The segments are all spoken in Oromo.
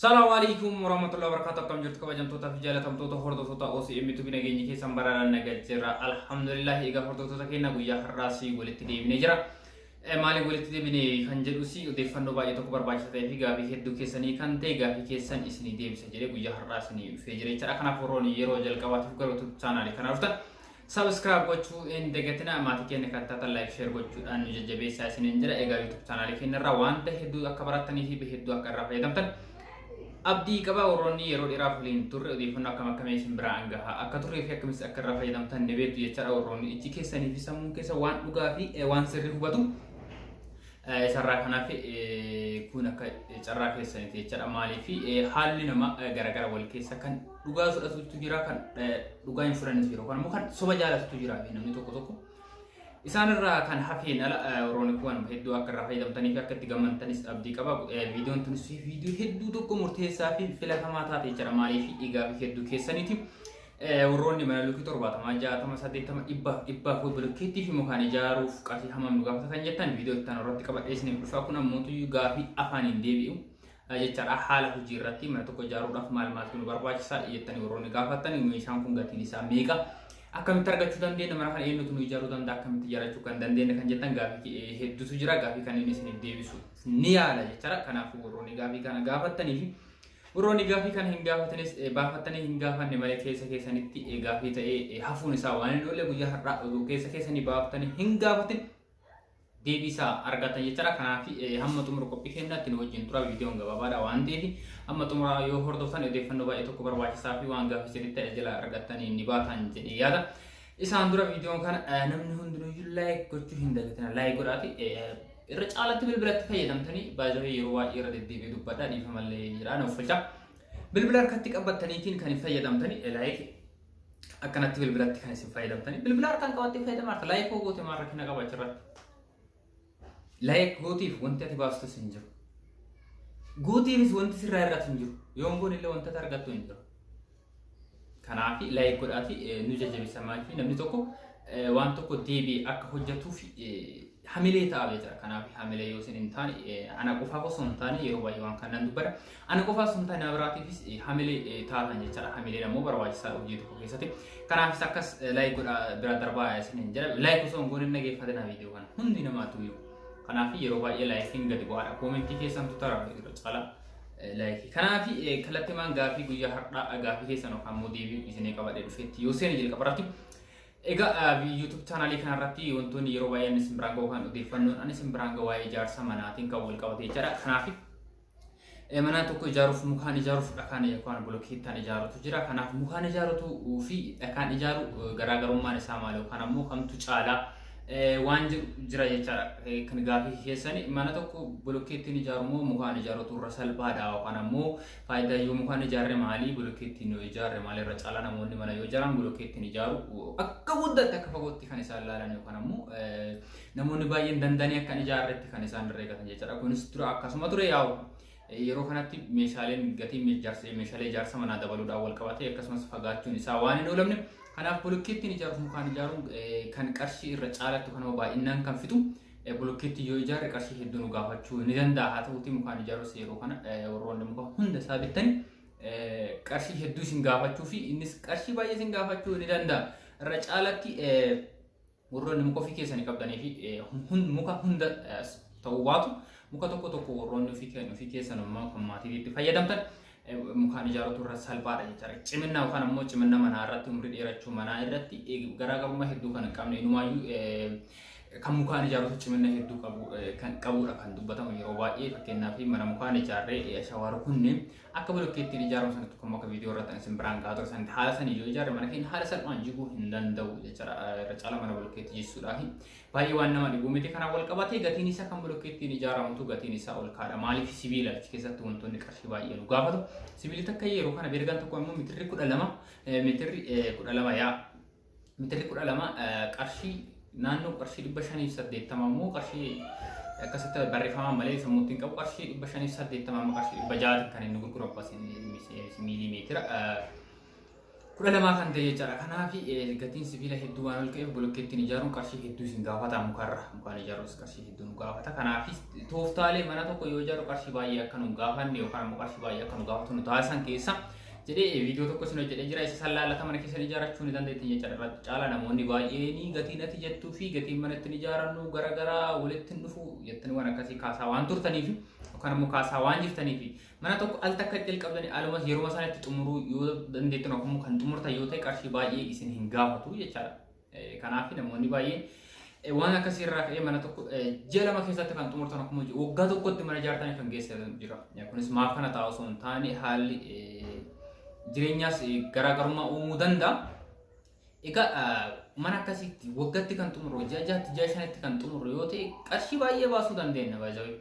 Salaamu alaikum warahmatullahi wabarakatuh. Akkam jirtu kabajamtoota fi jaalatamtoota hordoftoota OCM Tube? Nageenyi keessan baraaraan nagaa jira. Alhamdulillah. Egaa hordoftoota keenya, guyyaa har'aas walitti deebinee jira. Maaliif walitti deebine kan jedhus, odeeffannoo baay'ee tokko barbaachisaa ta'ee fi gaafii hedduu keessanii kan ta'e gaafii keessan isinii deebisa jedhee guyyaa har'aa isinii dhufee jira jechaadha. Kanaaf warroonni yeroo jalqabaatiif gara YouTube chaanaalii kana dhuftan subscribe gochuu hin dagatina. Maatii keenya kan taatan like, share gochuudhaan nu jajjabeessaa isiniin jira. Egaa YouTube chaanaalii keenya irraa wanta hedduu akka barattanii fi hedduu akka irraa fayyadamtan abdii qaba. Warroonni yeroo dheeraaf waliin turre odeeffannoo akkam akkamii isin biraan gahaa akka turree fi akkamitti akka irraa fayyadamtan ni beektu jechaadha. Warroonni ijji keessanii fi sammuun keessa waan dhugaa fi waan sirrii hubatu isarraa kanaaf kun akka carraa keessaniiti jechaadha. Maaliif haalli nama garagara wal keessa kan dhugaa fudhatutu jira, kan dhugaa hin fudhannetu jira, yookaan immoo kan soba jaalatutu jira. Namni tokko tokko isaan irraa kan hafeen ala warroonni kun hedduu akka irraa fayyadamtanii fi akka itti gammadtanis abdii qaba. Viidiyoon tunis viidiyoo hedduu tokko murteessaa fi filatamaa taate jechaadha. Maaliif gaafii hedduu keessaniiti. Warroonni mana lukii 70, 60, 80, 100, 100 bulokkeettii fi mukaan ijaaruuf qarshii hammam nu gaafata kan jettan viidiyoo itti aanu irratti qabadhee isiniif dhufa. Kun ammoo gaafii afaaniin deebi'u jechaadha. Haala hojii irratti mana tokko ijaaruudhaaf maal maaltu nu barbaachisa jettanii warroonni gaafattan, meeshaan kun gatiin isaa meeqa? Akkamitti argachuu dandeenya? Mana kana eenyutu nu ijaaruu danda'a? Akkamitti ijaarrachuu kan dandeenya kan jettan gaafii hedduutu jira. Gaafii kanneen isiniif deebisu ni yaala jechaadha. Kanaafuu warroonni gaafii kana gaafattanii fi warroonni gaafii kana hin gaafatanis, baafattanii hin gaafanne malee keessa keessanitti gaafii ta'ee hafuun isaa waan hin oolle, guyyaa har'aa oduu keessa keessanii baafatanii hin gaafatin deebii isaa argatan jechaadha. Kanaaf hamma xumura qophii keenyaatti nu wajjin tura. Viidiyoon gabaabaadha waan ta'eef hamma xumuraa yoo hordoftan odeeffannoo baay'ee tokko barbaachisaa fi waan gaafii sirriitti ta'e jala argattanii ni baatan jedhee yaada. Isaan dura viidiyoon kana namni hundinuyyuu like gochuu hin dagatina. Like godhaati irra caalatti bilbilatti fayyadamtanii baay'ee yeroo baay'ee irra deddeebi'ee dubbadha, dhiifamallee jedhaa na uffachaa. Bilbila harkatti qabattaniitiin kan fayyadamtanii like akkanatti bilbilatti kan isin fayyadamtanii bilbila harkaan qabattee fayyadamaa like hoo goote maal rakkina qaba achirratti? Like gootiif wanti ati baastus hin jiru. Gootiifis wanti sirraa hir'atu hin jiru. Yoon goon illee wanta ati argattu hin jiru. Kanaaf like godhaati nu jajjabeessa. Maaliif namni tokko waan tokko deebi'ee akka hojjetuuf hamilee ta'a jechuudha. Kanaaf hamilee yoo isin hin taane, ana qofaaf osoo hin taane, yeroo baay'ee waan kana nan dubbadha. Ana qofaaf osoo hin taane nama biraatiifis hamilee taatan jechaadha. Hamileen ammoo barbaachisaadha hojii tokko keessatti. Kanaafis akkas like godhaa bira darbaa isin hin jedha. Like osoo hin goone dhageeffatina viidiyoo kana hundi namaatu iyyuu. Kanaaf yeroo baay'ee likeiin gadi bu'aadha. Commentii keessantu tara irra caalaa likeii. Kanaaf kallattimaan gaafii guyyaa har'aa gaafii keessan yookaan immoo deebii isinii qabadhee dhufeetti yoo seene jalqabarratti, egaa YouTube chaanaalii kanarratti wantoonni yeroo baay'ee ani isin biraan gahu kan odeeffannoon ani isin biraan gahu waa'ee ijaarsa manaatiin kan wal qabate jechaadha. Kanaaf mana tokko ijaaruuf mukaan ijaaruuf dhakaan yookaan bolokkeettaan ijaarutu jira. Kanaaf mukaan ijaarutu fi dhakaan ijaaru garaagarummaan isaa maali yookaan ammoo kamtu caalaa waan jedhu jira jechaadha. Kan gaafii keessani mana tokko bolokkeettiin ijaaru moo mukaan ijaarutu irra salphaadha, yookaan ammoo faayidaa yoo mukaan ijaarre maali, bolokkeettiin yoo ijaarre maali irra caalaa? Namoonni mana yoo ijaaran bolokkeettiin ijaaru akka guddaatti akka fagootti kan isaan ilaalan yookaan ammoo namoonni baay'een danda'anii akka hin ijaarretti kan isaan herreegatan jechaadha. Kunis dura akkasuma ture. Yaa'u yeroo kanatti meeshaaleen gatiin meeshaalee ijaarsa manaa dabaluudhaan wal qabate akkasumas fagaachuun isaa waan hin oolamne, kanaaf bolokkeettiin ijaaruuf mukaan ijaaruun kan qarshii irra caalatti kan baay'inaan kan fixu, bolokkeettii yoo ijaarre qarshii hedduu nu gaafachuu ni danda'a. Haa ta'uutii mukaan ijaarus yeroo kana warroonni muka hunda isaa bittan qarshii hedduu isin gaafachuu fi innis qarshii baay'ee isin gaafachuu ni danda'a. Irra caalatti warroonni muka ofii keessanii qabdanii fi muka hunda ta'uu baatu, muka tokko tokko warroonni ofii keessan immoo kan maatiitti fayyadamtan mukaan ijaaruutu irra salphaadha jechaadha. Cimina yookaan ammoo cimina manaa irratti, umurii dheerachuu manaa irratti garaagarummaa hedduu kan hin qabne, inumaayyuu kan mukaan ijaaruutu cimina hedduu qabu kan qabudha kan dubbatamu yeroo baay'ee. Fakkeenyaaf mana mukaan ijaarree shawaa rukunne akka bolokkeettiin ijaaramu sanatti kan akka viidiyoo irratti isin biraan gahaa ture sanatti haala sanii yoo ijaarre mana keenya haala salphaan jiguu hin danda'u jechaadha. Irra caala mana bolokkeetti jisuudhaaf baay'ee waan nama dhibu miti. Kanaan wal qabatee gatiin isaa kan bolokkeettiin ijaaramutu gatiin isaa ol kaadha. Maaliif sibiila achi keessatti wantoonni qarshii baay'ee nu gaafatu. Sibiilli takka yeroo kana beergaan tokko immoo mitirri 12, mitirri 12 yaa mitirri 12 qarshii naannoo qarshii 580 immoo qarshii akkasitti barreeffamaan malee sammuutti hin qabu, qarshii 580 amma qarshii 600 kan inni gurguramu miiliimeetira 12 kan ta'e jechaadha. Kanaaf gatiin sibiila hedduu waan ol ka'eef bolokkeettiin ijaaruun qarshii hedduu isin gaafata mukarra. Mukaan ijaaruus qarshii hedduu nu gaafata. Kanaaf tooftaalee mana tokko yoo ijaaru qarshii baay'ee akka nu gaafanne yookaan immoo qarshii baay'ee akka nu gaafatu nu taasisan keessa jedhee viidiyoo tokko isin hojjedhee jira. Isa san laallata mana keessan ijaarrachuu ni dandeettan jechaadha. Irra caalaa namoonni baay'een gatiin ati jettuu fi gatiin mana ittiin ijaarannu garaagaraa walitti hin dhufu jettanii waan akkasii kaasaa waan turtaniif yookaan immoo kaasaa waan jirtaniif mana tokko al takka jalqabdanii aluma yeroo sanatti xumuruu yoo dandeettan yookaan immoo kan xumurtan yoo ta'e qarshii baay'ee isin hin gaafatu jechaadha. Kanaaf namoonni baay'een waan akkasii irraa ka'ee mana tokko ji'a 2 keessatti kan xumurtan akkuma waggaa tokkotti mana ijaartanii kan geessan jira. Kunis maaf kana ta'a osoo hin taane haalli jireenyaas garaagarummaa uumuu danda'a. Egaa mana akkasiitti waggaatti kan xumurru ji'a 6tti ji'a 5tti kan xumurru yoo ta'e qarshii baay'ee baasuu dandeenya baay'ee.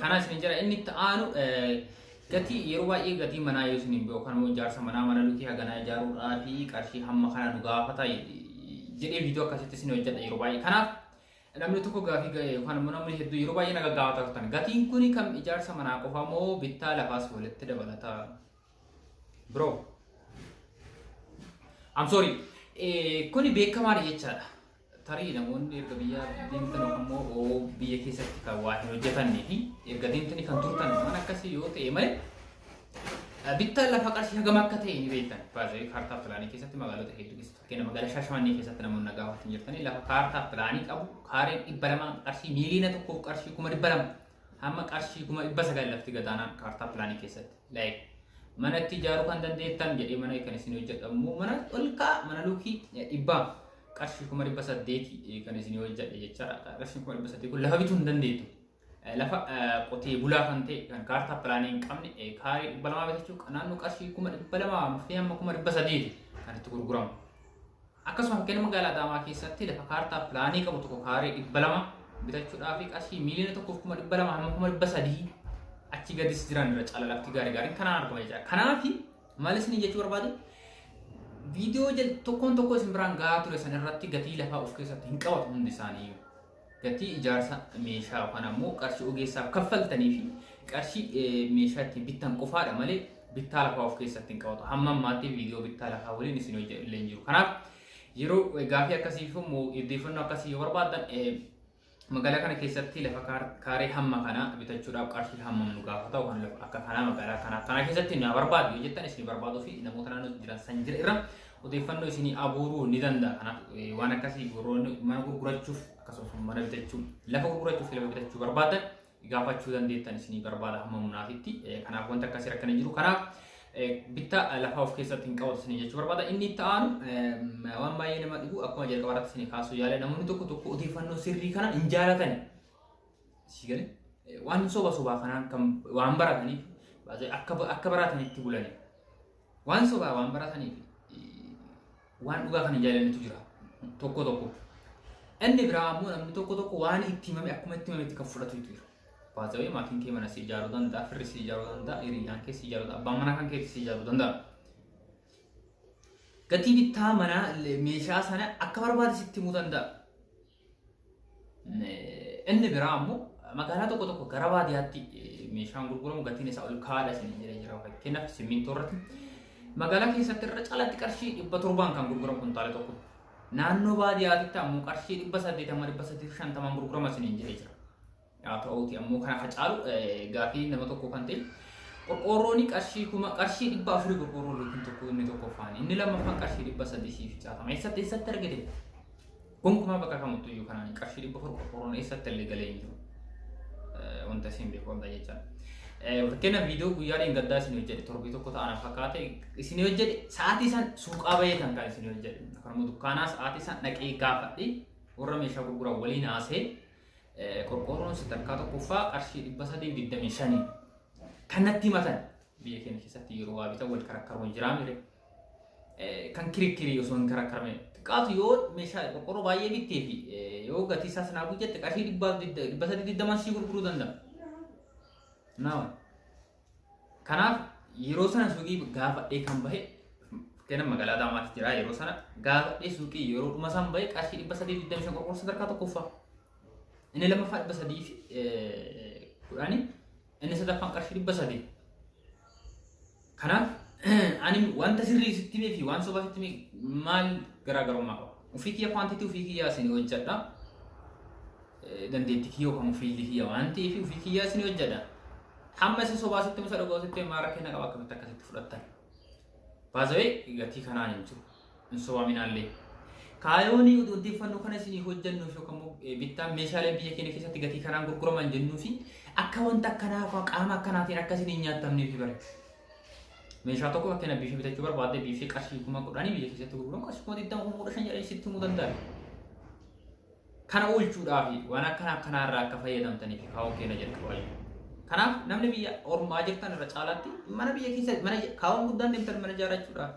Kana isin jira inni itti aanu gatii yeroo baay'ee gatii manaa yoo isin yookaan immoo ijaarsa manaa mana lukii haganaa ijaaruudhaa fi qarshii hamma kana nu gaafata jedhee viidiyoo akkasitti isin hojjedha yeroo baay'ee. Kanaaf namni tokko gaafii ga'e yookaan immoo namni hedduu yeroo baay'ee na gaggaafata turtan. Gatiin kuni kam ijaarsa manaa qofa moo bittaa lafaas walitti dabalata? Bro. I'm sorry. Kuni beekamaadha jechaadha. Tarii namoonni erga biyya deemtan yookaan immoo biyya keessatti kan waa hin hojjetannee fi erga deemtanii kan turtan waan akkasii yoo ta'e malee bittaan lafa qarshii hagam akka ta'e ni beektan. Baay'ee kaartaa pilaanii keessatti magaalota hedduu keessatti fakkeenya magaalaa Shaashamannee keessatti namoonni na gaafatan jirtanii lafa kaartaa pilaanii qabu kaareen 200 qarshii 1,000,000 qarshii 200,000 hamma qarshii 900,000 lafti gadaanaan kaartaa pilaanii keessatti. Like mana itti ijaaruu kan dandeettan jedhee mana kan isin hojjedhamu mana ol ka'a mana lukii dhibbaa qarshii 800,000 kan isin hojjedhe jechaadha. Qarshiin 800,000 kun lafa bituu hin dandeettu. Lafa qotee bulaa kan ta'e kan kaartaa pilaanii hin qabne kaaree 200 bitachuu naannoo qarshii 200,000 fi hamma 300,000 kan itti gurguramu. Akkasuma fakkeenya magaalaa Adaamaa keessatti lafa kaartaa pilaanii qabu tokko kaaree 200 bitachuudhaaf qarshii 1,200,000 hamma 300,000 achi gadis jiran irra caala lafti gaarii gaariin kanaan argama jechuudha. Kanaaf maal isin jechuu barbaade viidiyoo tokkoon tokko isin biraan gahaa ture san irratti gatii lafaa of keessatti hin qabatu hundi isaanii. Gatii ijaarsa meeshaa yookaan ammoo qarshii ogeessaaf kaffaltanii fi qarshii meeshaa ittiin bittan qofaadha malee bittaa lafaa of keessatti hin qabatu. Hamma ammaatti viidiyoo bittaa lafaa waliin isin hojjedhu illee hin jiru. Kanaaf yeroo gaafii akkasii fi immoo odeeffannoo akkasii yoo barbaaddan magaalaa kana keessatti lafa kaaree hamma kana bitachuudhaaf qarshii hammam nu gaafata yookaan lafa akka kanaa magaalaa kana kana keessatti na barbaadu yoo jettan isin barbaaduu fi namoota naannoo jiran san jira irra odeeffannoo isinii abuuruu ni danda'a. Kanaaf waan akkasii warroonni mana gurgurachuuf akkasumas mana bitachuu lafa gurgurachuuf fi lafa bitachuu barbaadan gaafachuu dandeettan isinii barbaada hamma humnaatitti. Kanaaf wanta akkasii rakkina jiru. Kanaaf bittaa lafaa of keessatti hin qabatu isinii jechuu barbaada. Inni itti aanu waan baay'ee nama dhibu akkuma jalqaba irratti isinii kaasuu yaale namoonni tokko tokko odeeffannoo sirrii kana hin jaalatani. Sii galee waan soba sobaa kanaan kan waan barataniif akka baratanitti bulani. Waan sobaa waan barataniif waan dhugaa kan hin jaalannetu jira tokko tokko. Inni biraa ammoo namni tokko tokko waan itti himame akkuma itti himametti kan fudhatutu jira. Baazawee maatiin kee mana si ijaaruu danda'a, firri si ijaaruu danda'a, hiriyyaan kee si ijaaruu danda'a, abbaan manaa kan keetti si ijaaruu danda'a. Gatii bittaa manaa meeshaa sana akka barbaade sitti himuu danda'a. Inni biraa ammoo magaalaa tokko tokko gara baadiyyaatti meeshaan gurguramu gatiin isaa ol ka'aadha isin jedhee jira. Fakkeenyaaf simmintoo irratti magaalaa keessatti irra caalatti qarshii 700n kan gurguramu kuntaala tokko. Naannoo baadiyyaatti ammoo qarshii 800 850 gurgurama isin jedhee jira. Haa ta'uuti ammoo kana ka caalu gaafii nama tokko kan ta'e qorqoorroon qarshii kuma qarshii 400 qorqoorroo lukiin tokko inni tokkoffaan inni lammaffaan qarshii 360 eessatti eessatti argite gonkumaa bakka kamittuu iyyuu kanaan qarshii 400 qorqoorroon eessatti illee galee hin jiru wanta isin beeku qabda jecha. Fakkeenya viidiyoo guyyaa dheengaddaa isin hojjedhe torbii tokko ta'an fakkaate isin hojjedhe sa'aatii san suuqaa bahee kan kan isin hojjedhe akkasumas dukkaanaa sa'aatii san dhaqee gaafadhe warra meeshaa gurguran waliin haasee Qorqoorroon sadarkaa tokkoffaa qarshii 325 kan natti himatan biyya keenya keessatti yeroo waa bitan wal karakkaruun jiraa mire. Kan kirikkirii osoo hin karakkarame xiqqaatu yoo meeshaa qorqoorroo baay'ee bittee fi yoo gatii isaa sanaa gujjatte qarshii 320 sii gurguruu danda'a. Naawa. Kanaaf yeroo sana suuqii gaafadhee kan bahe fakkeenyaaf magaalaa Adaamaatti jira yeroo sana gaafadhee suuqii yeroo dhuma san bahe qarshii 325 qorqorroo sadarkaa tokkoffaa. Inni lammaffaa 310 inni sadaffaan qarshii 300. Kanaaf Ani wanta sirrii sitti himee fi waan sobaa sitti himee maal garaagarummaa qaba? Ofii kiyya quantity ofii kiyyaa isin hojjedha. Dandeettii kiyya yookaan ofii kiyya waan ta'eef ofii kiyyaa isin hojjedha. Hamma isa sobaa sitti musa dhugaa sitti maal rakkina qaba akkamitti akkasitti fudhattan? Baasawee gatii kanaan hin jiru. Hin sobaaminaallee. Kaayoonii odeeffannoo kana isinii hojjennuuf yookaan immoo bittaan meeshaaleen biyya keenya keessatti gatii kanaan gurguraman jennuu fi akka wanta akkanaa yookaan qaama akkanaatiin akka isin hin nyaatamneef bare. Meeshaa tokko fakkeenya biifii bitachuu barbaadde, biifii qarshii 10,000 biyya keessatti gurguramu qarshii 20,000, 15,000 jedhanii sitti himuu danda'an. Kana oolchuudhaaf waan akkana akkanaarraa akka fayyadamtaniif kaa'uun keenya jalqabaa jiru. Kanaaf namni biyya ormaa jirtan irra caalaatti mana biyya keessa mana kaa'uun guddaan deemtan mana ijaarrachuudhaaf.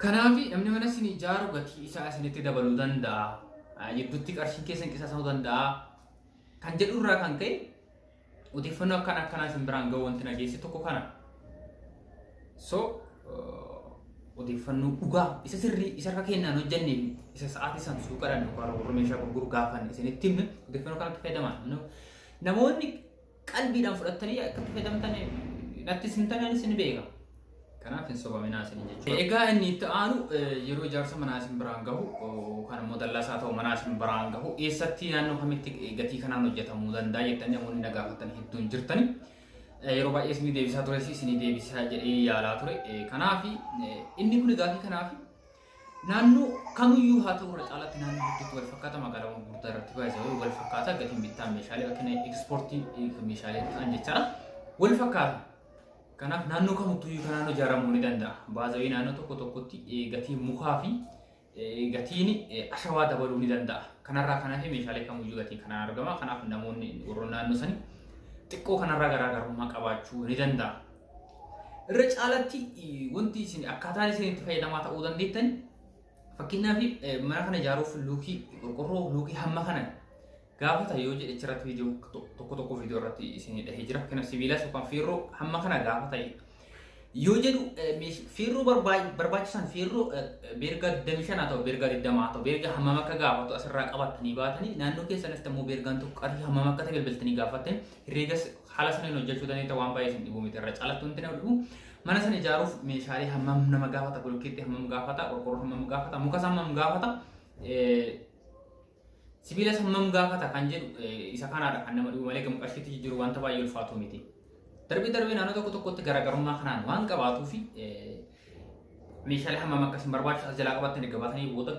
Kanaaf namni mana isin ijaaru gatii isaa isinitti dabaluu danda'a. Gidduutti qarshiin keessan qisaasamuu danda'a. Kan jedhu irraa kan ka'e odeeffannoo akkana akkanaa isin biraan ga'u wanti nageessi tokko kana. So odeeffannoo dhugaa isa sirrii isa harka keenyaan hojjennee fi isa sa'aatii san suuqadhaan yookaan warra meeshaa gurguru gaafanne isinitti himne odeeffannoo kanatti fayyadamaa. Namoonni qalbiidhaan fudhattanii akka itti fayyadamtan natti isin tanan isin beeka. Kanaaf hin sobaminaa isin jechuudha. Egaa inni itti aanu yeroo ijaarsa manaa isin biraan gahu yookaan immoo dallaa isaa ta'u manaa isin biraan gahu eessatti, naannoo kamitti gatii kanaan hojjetamuu danda'a jettanii namoonni na gaafatan hedduun jirtani. Yeroo baay'ee isinii deebisaa ture, isinii deebisaa jedhee yaalaa ture. Kanaaf inni kun gaafii kanaaf naannoo kamiyyuu haa ta'u irra caalaatti naannoo hedduutti wal fakkaata, magaalaawwan gurguddaa irratti baay'ee wal fakkaata gatiin bittaa meeshaalee fakkeenya ekspoortii meeshaalee ta'an jechaadha. Wal fakkaata. Kanaaf naannoo kamittuyyuu kanaan ijaaramuu ni danda'a. Baazawii naannoo tokko tokkotti gatiin mukaa fi gatiin ashawaa dabaluu ni danda'a. Kanarraa kan hafe meeshaalee kamiyyuu gatiin kanaan argama. Kanaaf namoonni warroon naannoo sanii xiqqoo kanarraa garaagarummaa qabaachuu ni danda'a. Irra caalatti wanti isin akkaataan isin itti fayyadamaa ta'uu dandeettan, fakkeenyaaf mana kana ijaaruuf luukii qorqorroo luukii hamma kana gaafata yoo jedhe achirratti viidiyoo tokko tokko viidiyoo irratti isin dhahee jira. Fakkeenyaaf sibiilas yookaan feerroo hamma kana gaafata yoo jedhu, feerroo barbaachisan, feerroo beergaa 25 haa ta'u, beergaa 20 haa ta'u, beergaa hammam akka gaafatu asirraa qabatanii baatanii, naannoo keessanis immoo beergaan tokko qarshii hammam akka ta'e bilbiltanii gaafattan, herreegas haala saniin hojjechuu dandeetta. Waan baay'ee isin dhibu miti. Irra caalatti wanti nama dhibu mana sana ijaaruuf meeshaalee hammam nama gaafata, bulkeetti hammam gaafata, qorqorroo hammam gaafata, mukas hammam gaafata, sibiilas hammam gaafata kan jedhu isa kanaadha kan nama dhibu malee gama qarshiitti jijjiiru wanta baay'ee ulfaatu miti. Darbii darbee naannoo tokko tokkotti garaagarummaa kanaan waan qabaatuu fi meeshaalee hammam akkasiin barbaachisu as jalaa qabattanii gabaatanii booda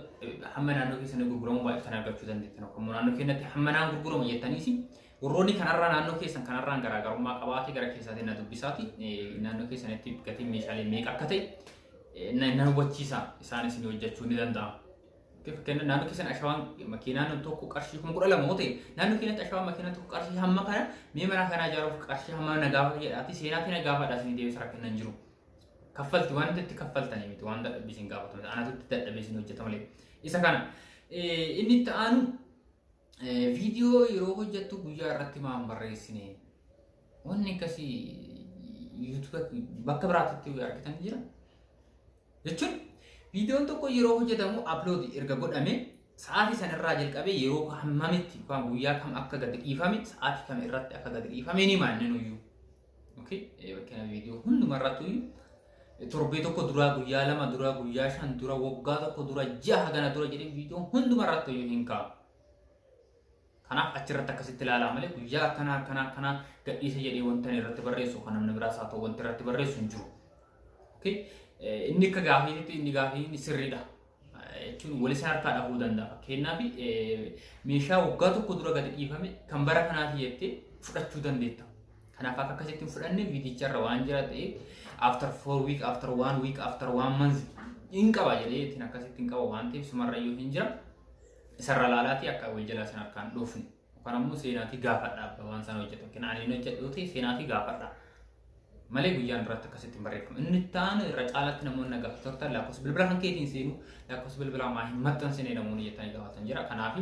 hamma naannoo keessanii gurguramuu baay'atan argachuu dandeettan. Akkuma naannoo keenyatti hamma naan gurguramu jettaniis warroonni kanarraa naannoo keessan kanarraan garaagarummaa qabaate gara keessaatiin na dubbisaati, naannoo keessanitti gatiin meeshaalee meeqa akka ta'e na hubachiisa, isaan isin hojjechuu ni danda'a. Fakkeenyaaf naannoo keessan ashawaan makiinaan tokko qarshii 12,000 yoo ta'e, naannoo keenyatti ashawaan makiinaan tokko qarshii hamma kana, mee mana kanaa ijaaruuf qarshii hamma na gaafata jedhaati seenaatii na gaafadha, isin deebisa, rakkinna hin jiru. Kaffalti wanta itti kaffaltanii miti, waan dadhabbii isin gaafatu miti, anatu itti dadhabee isin hojjeta malee. Isa kana inni itti aanu viidiyoo yeroo hojjettu guyyaa irratti maan barreessine, wanni akkasii YouTube bakka biraatti argitan jira. Jechuun viidiyoon tokko yeroo hojjetamu upload erga godhame sa'aatii sanarraa jalqabee yeroo hammamitti yookaan guyyaa kam akka gadi dhiifame, sa'aatii kam irratti akka gadi dhiifame ni maanne nuyyuu. Okay, fakkeenya viidiyoo hundumarrattu torbee tokko duraa, guyyaa 2 dura, guyyaa 5 dura, waggaa tokko dura, ji'a hagana dura jedhee viidiyoo hundumarrattu iyyuu hin kaa'u. Kanaaf achirratti akkasitti ilaalaa malee guyyaa akkanaa akkanaa akkanaa gadhiisa jedhee wanta inni irratti barreessu kan namni biraas haa ta'u wanti irratti barreessu hin jiru. Okay? Inni akka gaafiitti inni gaafii inni sirriidha. Jechuun wal isaa harkaa dhabuu danda'a. Fakkeenyaaf meeshaa waggaa tokko dura gadi dhiifame kan bara kanaati jettee fudhachuu dandeetta. Kanaaf akka akkasitti hin fudhanne viidicharra waan jira ta'e after 4 week, after one week, after one month hin qaba jedhee ittiin akkasitti hin qaba waan ta'eef sumarrayyuu hin jira. Isarra laalaatii akka wal jalaa san harkaan dhoofne. Yookaan ammoo seenaatii gaafadha abbaa waan sana hojjetu. Yookiin ani hin hojjedhu ta'e seenaatii gaafadha. Malee guyyaan irratti akkasitti hin barreeffamu. Inni itti aanu irra caalatti namoonni na gaafatu turtan, lakkoofsa bilbila kan keetiin seenu, lakkoofsa bilbilaa maa hin maxxansine namoonni jettanii gaafatan jira. Kanaaf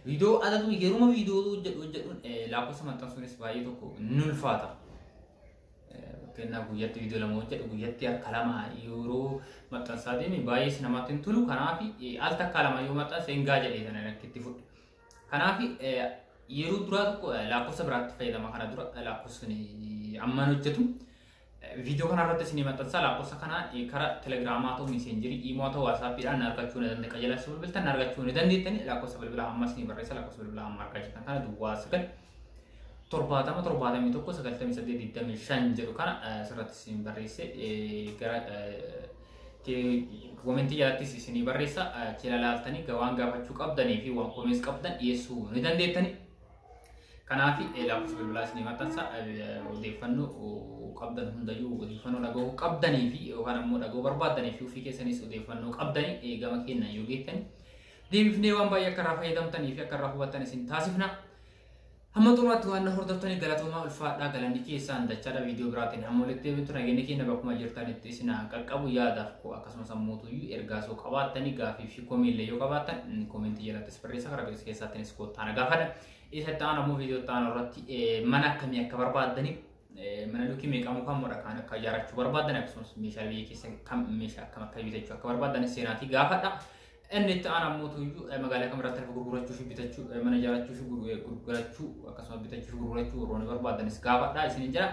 viidiyoo adatu yeruma viidiyoo hojjedhu hojjedhuun lakkoofsa maxxansuunis baay'ee tokko ni ulfaata. Fakkeenyaaf guyyatti viidiyoo lama hojjedhu, guyyatti harka lama yeroo maxxansaa deeme baay'ees namatti hin tolu. Kanaaf al takkaa lama yoo maxxanse hin gaa jedhee sana itti fudhe. Kanaaf yeroo duraa tokko lakkoofsa biraatti fayyadama, kana dura lakkoofsi ammaan hojjetu. Viidiyoo kana irratti isinii maxxansa. Lakkoofsa kana karaa Telegiraamaa ta'u, Messengerii, Imo ta'u, WhatsAppiidhaan argachuu ni dandeenya. Qajeelaa bilbiltan argachuu ni dandeettani. Lakkoofsa bilbilaa ammas ni barreessa. Lakkoofsa bilbilaa amma argaa jirtan kana 09 70 71 98 25 jedhu kana asirratti isin barreesse, gara commentii jalattis isinii barreessa. Achi ilaaltanii waan gaafachuu qabdanii fi waan komees qabdan dhiyeessuu ni dandeettani. Kanaaf lakkoofsa bilbilaa isinii maxxansa. Odeeffannoo qabdan hundayyuu, odeeffannoo dhagahuu qabdanii fi yookaan ammoo dhagahuu barbaaddanii fi ofii keessanis odeeffannoo qabdanii gama keenyan yoo geettani deebifnee waan baay'ee akka irraa fayyadamtanii fi akka irraa hubattan isin taasifna. Hamma xumuraatti waan na hordoftanii galatoomaa, ulfaadhaa, galanni keessaan dachaadha. Viidiyoo biraatiin hamma walitti deebitu nageenyi keenya bakkuma jirtanitti isin haa qaqqabu. Yaadaaf koo akkasumas ammoo ergaa soo qabaattanii, gaafii fi komiillee yoo qabaattan commentii jalattis barreessa, karaa keessaattinis koottaa na gaafadha. Isa itti aanu ammoo viidiyoo itti aanu irratti mana akkamii akka barbaaddanii, mana lukii meeqa muka immoo kan akka ijaarrachuu barbaadan, akkasumas meeshaalee biyya keessa kam meeshaa akkam akka bitachuu akka barbaadan seenaatii gaafadha. Inni itti aanu ammoo tuyyuu magaalaa kamirratti lafa gurgurachuu fi bitachuu, mana ijaarrachuu fi gurgurachuu, akkasumas bitachuu fi gurgurachuu warroonni barbaadanis gaafadha isiniin jira.